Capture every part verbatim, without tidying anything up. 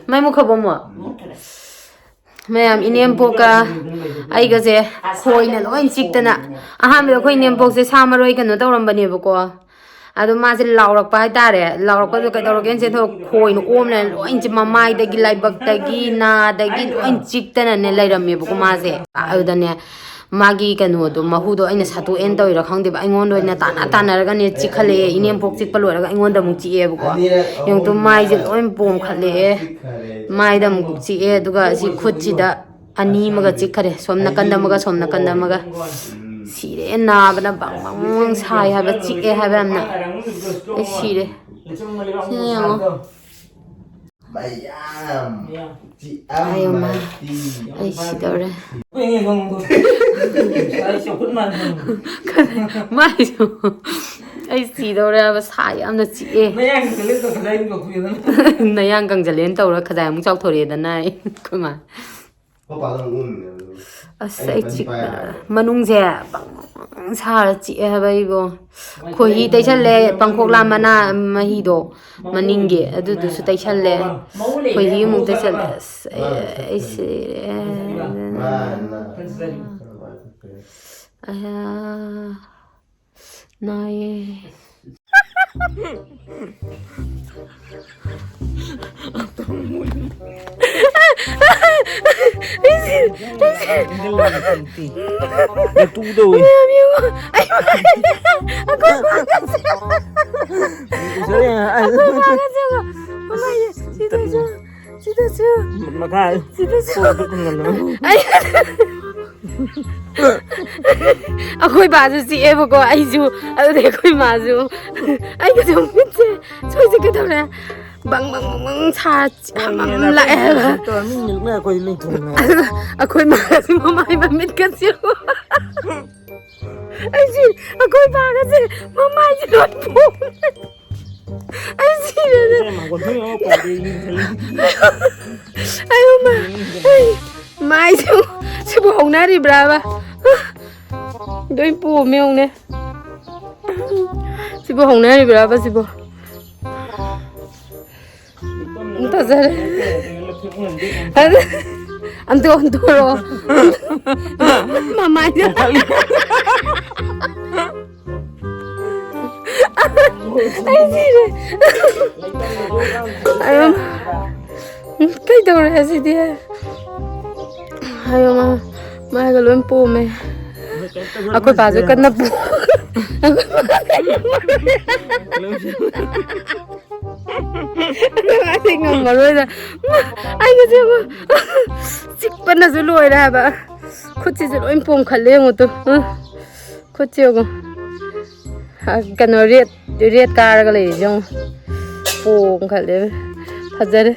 ꯃꯩ ꯃꯨꯠꯈ꯭ꯔꯕꯣ ꯑꯃꯨꯛ? ꯃꯌꯥꯝ, ꯏꯅꯦꯝꯄꯣꯛꯀ ꯑꯩꯒꯁꯦ ꯈꯣꯏꯅ ꯂꯣꯏ ꯆꯤꯛꯇꯅ꯫ ꯑꯍꯥꯟꯕꯗ ꯑꯩꯈꯣꯏ ꯏꯅꯦꯝꯄꯣꯛꯁꯦ ꯁꯥ ꯃꯔꯣꯏ ꯀꯩꯅꯣ ꯇꯧꯔꯝꯕꯅꯦꯕꯀꯣ꯫ ꯑꯗꯣ ꯃꯥꯁꯦ ꯂꯥꯎꯔꯛꯄ ꯍꯥꯏꯇꯥꯔꯦ꯫ ꯂꯥꯎꯔꯛꯄꯗꯣ ꯀꯩꯗꯧꯔꯒꯦꯅ ꯆꯦꯟꯊꯣꯛ, ꯈꯣꯏꯅ ꯑꯣꯝꯂꯦ ꯂꯣꯏ ꯆꯤ-, ꯃꯃꯥꯏꯗꯒꯤ, ꯂꯥꯏꯕꯛꯇꯒꯤ, ꯅꯥꯗꯒꯤ ꯂꯣꯏ ꯆꯤꯛꯇꯅꯅꯦ ꯂꯩꯔꯝꯃꯦꯕꯀꯣ ꯃꯥꯁꯦ꯫ ꯑꯗꯨꯗꯅꯦ ꯃꯥꯒꯤ ꯀꯩꯅꯣꯗꯣ, ꯃꯍꯨꯗꯣ ꯑꯩꯅ ꯁꯠꯇꯣꯛꯑꯦꯅ ꯇꯧꯔꯤꯔꯥ ꯈꯪꯗꯦꯕ, ꯑꯩꯉꯣꯟꯗ ꯑꯣꯏꯅ ꯇꯥꯟꯅ ꯇꯥꯟꯅꯔꯒꯅꯦ ꯆꯤꯛꯈꯠꯂꯛꯑꯦ꯫ ꯏꯅꯦꯝꯄꯣꯛ ꯆꯤꯛꯄ ꯂꯣꯏꯔꯒ ꯑꯩꯉꯣꯟꯗ ꯑꯃꯨꯛ ꯆꯤꯛꯑꯦꯕꯀꯣ꯫ ꯌꯦꯡꯉꯨꯇꯨ, ꯃꯥꯏꯁꯦ ꯂꯣꯏ ꯄꯣꯝꯈꯠꯂꯛꯑꯦ꯫ ꯃꯥꯏꯗ ꯑꯃꯨꯛ ꯆꯤꯛꯑꯦ, ꯑꯗꯨꯒ ꯁꯤ ꯈꯨꯠꯁꯤꯗ ꯑꯅꯤ ꯑꯃꯒ ꯆꯤꯛꯈꯔꯦ, ꯁꯣꯝ ꯅꯥꯀꯟꯗ ꯑꯃꯒ, ꯁꯣꯝ ꯅꯥꯀꯟꯗ ꯑꯃꯒ꯫ ꯁꯤꯔꯦ, ꯅꯥꯕꯅ ꯕꯪ ꯕꯪ ꯕꯪ ꯁꯥꯏ ꯍꯥꯏꯕ, ꯆꯤꯛꯑꯦ ꯍꯥꯏꯕ ꯌꯥꯝꯅ꯫ ꯑꯩ ꯁꯤꯔꯦ꯫ ꯁꯤꯅ ꯌꯦꯡꯉꯣ꯫ ꯃꯌꯥꯝ꯫ ꯆꯤꯛꯑꯝꯃꯗꯤ꯫ ꯑꯩ ꯁꯤꯗꯧꯔꯦ꯫ ꯃꯥꯏꯁꯨ꯫ ꯑꯩ ꯁꯤꯗꯧꯔꯦ ꯍꯥꯏꯕ, ꯁꯥꯏ ꯌꯥꯝꯅ ꯆꯤꯛꯑꯦ꯫ ꯅꯌꯥꯡ ꯀꯪꯖꯜꯂꯦꯅ ꯇꯧꯔ ꯈꯖꯥꯏ ꯑꯃꯨꯛ ꯆꯥꯎꯊꯣꯔꯛꯑꯦꯗꯅ ꯑꯩ꯫ ꯑꯩꯈꯣꯏ ꯃꯥ꯫ ꯑꯁ, ꯑꯩ ꯆꯤꯛ-, ꯃꯅꯨꯡꯁꯦ ꯕꯪ ꯕꯪ ꯁꯥꯔ ꯆꯤꯛꯑꯦ ꯍꯥꯏꯕ ꯑꯩꯕꯣ꯫ ꯈꯣꯏꯍꯤ ꯇꯩꯁꯜꯂꯦ, ꯄꯥꯡꯈꯣꯛꯂꯥ ꯃꯅꯥ ꯃꯍꯤꯗꯣ ꯃꯅꯤꯡꯒꯤ, ꯑꯗꯨꯗꯨꯁꯨ ꯇꯩꯁꯜꯂꯦ꯫ ꯈꯣꯏꯍꯤ ꯑꯃꯨꯛ ꯇꯩꯁꯜꯂꯦ꯫ ꯑꯁ, ꯑꯩ, ꯑꯩ ꯁꯤꯔꯦ꯫ ꯑꯌꯥ꯫ ꯅꯥꯏꯌꯦ꯫ ꯃꯌꯥꯝ ꯌꯦꯡꯉꯣ꯫ ꯑꯩ, ꯑꯩꯈꯣꯏ ꯃꯥꯒꯁꯦ꯫ ꯑꯩꯈꯣꯏ ꯃꯥꯒꯁꯦ ꯌꯦꯡꯉꯣ꯫ ꯃꯃꯥꯏꯁꯦ ꯁꯤꯗꯁꯨ꯫ ꯁꯤꯗꯁꯨ꯫ ꯃꯈꯥ꯫ ꯁꯤꯗꯁꯨ꯫ ꯀꯣꯛꯇ ꯊꯨꯡꯍꯜꯂꯣ꯫ ꯑꯩ-, ꯑꯩꯈꯣꯏ ꯕꯥꯁꯨ ꯆꯤꯛꯑꯦꯕꯀꯣ, ꯑꯩꯁꯨ, ꯑꯗꯨꯗꯤ ꯑꯩꯈꯣꯏ ꯃꯥꯁꯨ꯫ ꯑꯩꯒꯁꯨ ꯃꯤꯠꯁꯦ ꯁꯣꯏꯁꯦ ꯀꯩꯗꯧꯔꯦ? ꯕꯪ ꯕꯪ ꯕꯪ ꯕꯪ ꯁꯥ ꯌꯥꯝ ꯂꯥꯛꯑꯦ ꯍꯥꯏꯕ꯫ ꯃꯤ ꯃꯤꯠꯅ ꯑꯩꯈꯣꯏ ꯂꯩꯊꯣꯛꯅ꯫ ꯑꯗꯨꯒ ꯑꯩꯈꯣꯏ ꯃꯥꯒꯁꯨ ꯃꯃꯥꯏ ꯃꯃꯤꯠꯀꯁꯦ꯫ ꯑꯩꯁꯤ ꯑꯩꯈꯣꯏ ꯕꯥꯒꯁꯦ ꯃꯃꯥꯏꯁꯦ ꯂꯣꯏ ꯄꯣꯝꯃꯦ꯫ ꯑꯩ ꯁꯤꯔꯦꯗ꯫ ꯑꯌꯣ ꯃꯥ꯫ ꯑꯩ ꯃꯥꯏꯁꯦ ꯁꯤꯕꯨ ꯍꯧꯅꯔꯤꯕ꯭ꯔꯥꯕ? ꯂꯣꯏ ꯄꯣꯝꯃꯦ ꯌꯦꯡꯉꯨꯅꯦ꯫ ꯁꯤꯕꯨ ꯍꯧꯅꯔꯤꯕ꯭ꯔꯥꯕ ꯁꯤꯕꯨ? ꯐꯖꯔꯦ꯫ ꯑꯗꯨ ꯑꯝꯇ ꯑꯣꯟꯊꯣꯔꯛꯑꯣ꯫ ꯃꯃꯥꯏꯗ꯫ ꯑꯩ ꯁꯤꯔꯦ꯫ ꯑꯗꯨꯝ ꯀꯩꯗꯧꯔꯦ ꯑꯁꯤꯗꯤ? ꯍꯥꯏꯌꯣ, ꯃꯥ, ꯃꯥꯏꯒ ꯂꯣꯏ ꯄꯣꯝꯃꯦ꯫ ꯑꯩꯈꯣꯏ ꯄꯥꯁꯨ ꯀꯟꯅ ꯄꯣ-, ꯑꯩ ꯉꯝꯃꯔꯣꯏꯗ꯫ ꯑꯩꯒꯁꯦ ꯌꯦꯡꯉꯣ꯫ ꯆꯤꯛꯄꯅꯁꯨ ꯂꯣꯏꯔꯦ ꯍꯥꯏꯕ꯫ ꯈꯨꯠꯁꯤꯁꯨ ꯂꯣꯏ ꯄꯣꯝꯈꯠꯂꯦ ꯌꯦꯡꯉꯣ ꯇꯨ꯫ ꯎꯝ꯫ ꯈꯨꯠꯁꯦ ꯌꯦꯡꯉꯣ꯫ ꯑ, ꯀꯩꯅꯣ, ꯔꯦꯠ, ꯔꯦꯠ ꯀꯥꯔꯒ ꯂꯩꯔꯤꯁꯦ ꯌꯦꯡꯉꯣ꯫ ꯄꯣꯝꯈꯠꯂꯦ꯫ ꯐꯖꯔꯦ꯫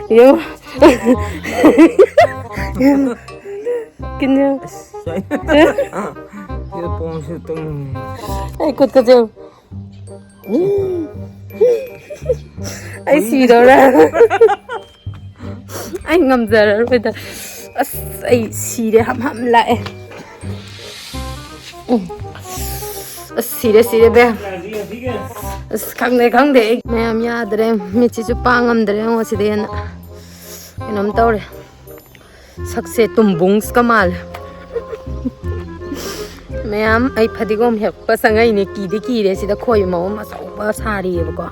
ꯌꯦꯡꯉꯣ꯫ ꯀꯩꯅꯣ꯫ ꯁꯤꯗ ꯄꯣꯝꯁꯤꯗ ꯇꯨꯝꯃꯤ꯫ ꯑꯩ ꯈꯨꯠꯀꯁꯦ ꯌꯦꯡꯉꯣ꯫ ꯑꯩ ꯁꯤꯗꯧꯔꯦ꯫ ꯑꯩ ꯉꯝꯖꯔꯔꯣꯏꯗ꯫ ꯑꯁ, ꯑꯩ ꯁꯤꯔꯦ, ꯍꯝ ꯍꯝ ꯂꯥꯛꯑꯦ꯫ ꯎꯝ꯫ ꯑꯁ, ꯁꯤꯔꯦ, ꯁꯤꯔꯦ, ꯕꯦꯝ꯫ ꯑꯁ, ꯈꯪꯗꯦ, ꯈꯪꯗꯦ, ꯑꯩ ꯃꯌꯥꯝ ꯌꯥꯗ꯭ꯔꯦ꯫ ꯃꯤꯠꯁꯤꯁꯨ ꯄꯥꯡ ꯉꯝꯗ꯭ꯔꯦ, ꯌꯦꯡꯉꯣ, ꯁꯤꯗꯩ ꯍꯦꯟꯅ ꯀꯩꯅꯣꯝ ꯇꯧꯔꯦ꯫ ꯁꯛꯁꯦ ꯇꯨꯝꯕꯨꯡꯁꯀ ꯃꯥꯜꯂꯦ꯫ ꯃꯌꯥꯝ, ꯑꯩ ꯐꯗꯤꯒꯣꯝ ꯍꯦꯛꯄ ꯆꯪꯉꯛꯏꯅꯦ꯫ ꯀꯤꯗꯤ ꯀꯤꯔꯦ꯫ ꯁꯤꯗ ꯈꯣꯏ ꯃꯍꯨꯝ ꯑꯆꯧꯕ ꯁꯥꯔꯤꯑꯕꯀꯣ꯫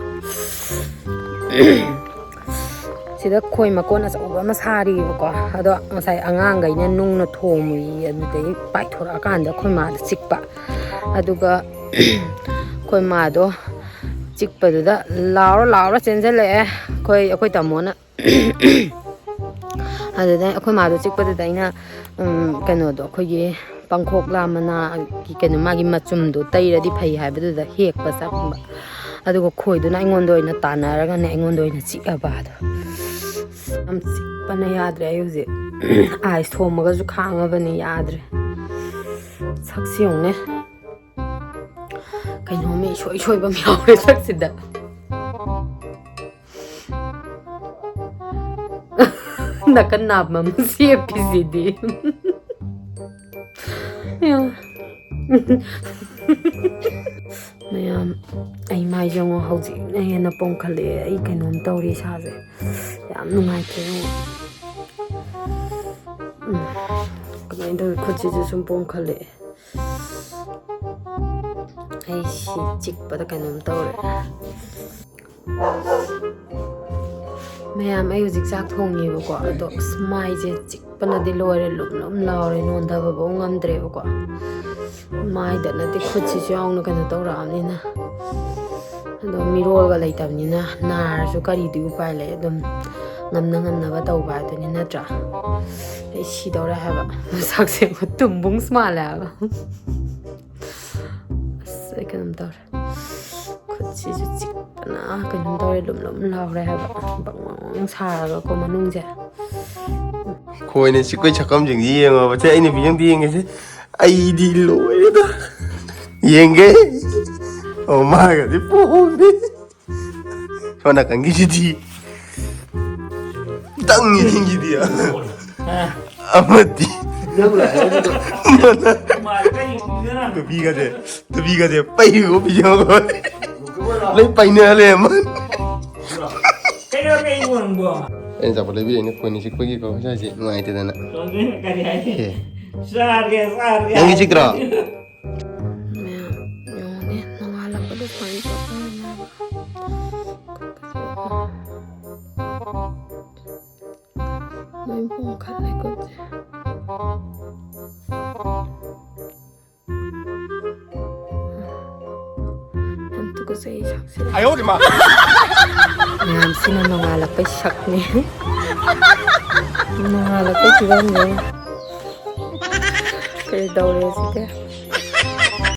ꯁꯤꯗ ꯈꯣꯏ ꯃꯀꯣꯟ ꯑꯆꯧꯕ ꯑꯃ ꯁꯥꯔꯤꯑꯕꯀꯣ꯫ ꯑꯗꯣ ꯉꯁꯥꯏ ꯑꯉꯥꯡꯈꯩꯅ ꯅꯨꯡꯅ ꯊꯣꯝꯃꯨꯏ, ꯑꯗꯨꯗꯒꯤ ꯄꯥꯏꯊꯣꯔꯛꯑꯀꯥꯟꯗ ꯑꯩꯈꯣꯏ ꯃꯥꯗ ꯆꯤꯛꯄ꯫ ꯑꯗꯨꯒ ꯑꯩꯈꯣꯏ ꯃꯥꯗꯣ ꯆꯤꯛꯄꯗꯨꯗ ꯂꯥꯎꯔ ꯂꯥꯎꯔ ꯆꯦꯟꯁꯤꯜꯂꯛꯑꯦ꯫ ꯑꯩꯈꯣꯏ, ꯑꯩꯈꯣꯏ ꯇꯥꯃꯣꯅ ꯑꯗꯨꯗ ꯑꯩꯈꯣꯏ ꯃꯥꯗꯣ ꯆꯤꯛꯄꯗꯨꯗ ꯑꯩꯅ, ꯎꯝ, ꯀꯩꯅꯣꯗꯣ, ꯑꯩꯈꯣꯏꯒꯤ ꯄꯥꯡꯈꯣꯛꯂꯥ ꯃꯅꯥꯒꯤ ꯀꯩꯅꯣ, ꯃꯥꯒꯤ ꯃꯆꯨꯝꯗꯣ ꯇꯩꯔꯗꯤ ꯐꯩ ꯍꯥꯏꯕꯗꯨꯗ ꯍꯦꯛꯄ ꯆꯪꯕ꯫ ꯑꯗꯨꯒ ꯈꯣꯏꯗꯨꯅ ꯑꯩꯉꯣꯟꯗ ꯑꯣꯏꯅ ꯇꯥꯟꯅꯔꯒꯅꯦ, ꯑꯩꯉꯣꯟꯗ ꯑꯣꯏꯅ ꯆꯤꯛꯑꯕ ꯑꯗꯣ꯫ ꯌꯥꯝ ꯆꯤꯛꯄꯅ ꯌꯥꯗ꯭ꯔꯦ꯫ ꯑꯩ ꯍꯧꯖꯤꯛ ꯑꯥꯏꯁ ꯊꯣꯝꯃꯒꯁꯨ ꯈꯥꯡꯉꯕꯅꯤ, ꯌꯥꯗ꯭ꯔꯦ꯫ ꯁꯛꯁꯤ ꯌꯦꯡꯉꯨꯅꯦ꯫ ꯀꯩꯅꯣꯝꯃ ꯏꯁꯣꯏ ꯁꯣꯏꯕ ꯑꯃ ꯌꯥꯎꯔꯦ ꯁꯛꯁꯤꯗ꯫ ꯅꯥꯀꯟ ꯅꯥꯝꯃ ꯑꯃ ꯆꯦꯞꯄꯤꯁꯤꯗꯤ꯫ ꯌꯥ꯫ ꯃꯌꯥꯝ, ꯑꯩ ꯃꯥꯏ ꯌꯦꯡꯉꯣ, ꯍꯧꯖꯤꯛꯅ ꯍꯦꯟꯅ ꯄꯣꯝꯈꯠꯂꯛꯑꯦ꯫ ꯑꯩ ꯀꯩꯅꯣꯝ ꯇꯧꯔꯦ ꯏꯁꯥꯁꯦ, ꯌꯥꯝ ꯅꯨꯡꯉꯥꯏꯇꯦ ꯌꯦꯡꯉꯣ꯫ ꯎꯝ, ꯀꯃꯥꯏꯅ ꯇꯧꯋꯤ? ꯈꯨꯠꯁꯤꯁꯨ ꯁꯨꯝ ꯄꯣꯝꯈꯠꯂꯛꯑꯦ꯫ ꯑꯩ ꯁꯤ ꯆꯤꯛꯄꯗ ꯀꯩꯅꯣꯝ ꯇꯧꯔꯦ꯫ ꯃꯌꯥꯝ, ꯑꯩ ꯍꯧꯖꯤꯛ ꯆꯥꯛ ꯊꯣꯡꯉꯤꯕꯀꯣ, ꯑꯗꯣ ꯑꯁ, ꯃꯥꯏꯁꯦ ꯆꯤꯛꯄꯅꯗꯤ ꯂꯣꯏꯔꯦ, ꯂꯨꯝ ꯂꯨꯝ ꯂꯥꯎꯔꯦ, ꯅꯣꯟꯊꯕꯐꯧ ꯉꯝꯗ꯭ꯔꯦꯕꯀꯣ꯫ ꯃꯥꯏꯗ ꯅꯠꯇꯦ, ꯈꯨꯠꯁꯤꯁꯨ ꯌꯥꯎꯅ ꯀꯩꯅꯣ ꯇꯧꯔꯛꯑꯕꯅꯤꯅ꯫ ꯑꯗꯣ ꯃꯤꯔꯣꯜꯒ ꯂꯩꯇꯕꯅꯤꯅ ꯅꯥꯔꯁꯨ ꯀꯔꯤꯗꯤ ꯎꯄꯥꯏ ꯂꯩ, ꯑꯗꯨꯝ ꯉꯝꯅ ꯉꯝꯅꯕ ꯇꯧꯕ ꯍꯥꯏꯗꯨꯅꯤ ꯅꯠꯇ꯭ꯔꯥ? ꯑꯩ ꯁꯤꯗꯧꯔꯦ ꯍꯥꯏꯕ, ꯃꯁꯛꯁꯦ ꯇꯨꯝꯕꯨꯡꯁ ꯃꯥꯜꯂꯦ ꯍꯥꯏꯕ꯫ ꯑꯁ, ꯑꯩ ꯀꯩꯅꯣꯝ ꯇꯧꯔꯦ꯫ ꯈꯨꯠꯁꯤꯁꯨ ꯆꯤꯛꯄꯅ ꯀꯩꯅꯣꯝ ꯇꯧꯔꯦ, ꯂꯨꯝ ꯂꯨꯝ ꯂꯥꯎꯔꯦ ꯍꯥꯏꯕ, ꯕꯪ ꯕꯪ ꯁꯥꯔꯒꯀꯣ ꯃꯅꯨꯡꯁꯦ꯫ ꯈꯣꯏꯅ ꯆꯤꯛꯄꯩ ꯁꯛꯐꯝꯁꯤꯡꯁꯤ ꯌꯦꯡꯉꯣꯕ꯫ ꯁꯦ, ꯑꯩ ꯅꯨꯄꯤ ꯑꯃꯗ ꯌꯦꯡꯒꯦꯁꯦ꯫ ꯑꯩꯗꯤ ꯂꯣꯏꯔꯦꯗ꯫ ꯌꯦꯡꯒꯦ꯫ ꯑꯣ, ꯃꯥꯒꯗꯤ ꯄꯣꯝꯃꯤ꯫ ꯁꯣꯝ ꯅꯥꯀꯟꯒꯤꯁꯤꯗꯤ ꯈꯤꯇꯪ ꯌꯦꯡꯈꯤꯗꯤ꯫ ꯑꯃꯗꯤ ꯅꯨꯄꯤꯒꯁꯦ, ꯅꯨꯄꯤꯒꯁꯦ ꯄꯩꯒꯣ ꯄꯤꯖꯕ꯫ ꯂꯣꯏ ꯄꯩꯅ ꯂꯩꯔꯝꯃ꯫ ꯀꯩꯗꯧꯔꯒꯦ ꯑꯩꯕꯨ ꯅꯪꯕꯣ? ꯑꯩꯅ ꯑꯆꯥꯄꯣꯠ ꯂꯩꯕꯤꯔꯛꯏꯅꯦ, ꯈꯣꯏꯅꯤ ꯆꯤꯛꯄꯒꯤꯀꯣ ꯏꯁꯥꯁꯦ ꯅꯨꯡꯉꯥꯏꯇꯦꯗꯅ꯫ ꯀꯔꯤ ꯍꯥꯏꯒꯦ? ꯑꯦ꯫ ꯆꯥꯔꯒꯦ, ꯆꯥꯔꯒꯦ꯫ ꯅꯪꯒꯤ ꯆꯤꯛꯇ꯭ꯔꯣ? ꯃꯌꯥꯝ ꯌꯦꯡꯉꯨꯅꯦ, ꯅꯣꯡꯉꯥꯜꯂꯛꯄꯗ ꯁꯨꯃꯥꯏꯅ ꯇꯧꯔꯒ ꯂꯣꯏ ꯄꯣꯝꯈꯠꯂꯦ ꯈꯨꯠꯁꯦ꯫ ꯌꯥꯝ ꯇꯨꯀꯠꯆꯩ ꯁꯛꯁꯦ꯫ ꯃꯌꯥꯝꯁꯤꯅ ꯅꯣꯡꯉꯥꯜꯂꯛꯄꯩ ꯁꯛꯅꯦ꯫ ꯅꯣꯡꯉꯥꯜꯂꯛꯄꯩ ꯐꯤꯕꯝꯅꯦ꯫ ꯀꯩꯗꯧꯔꯦ ꯁꯤꯗꯤ?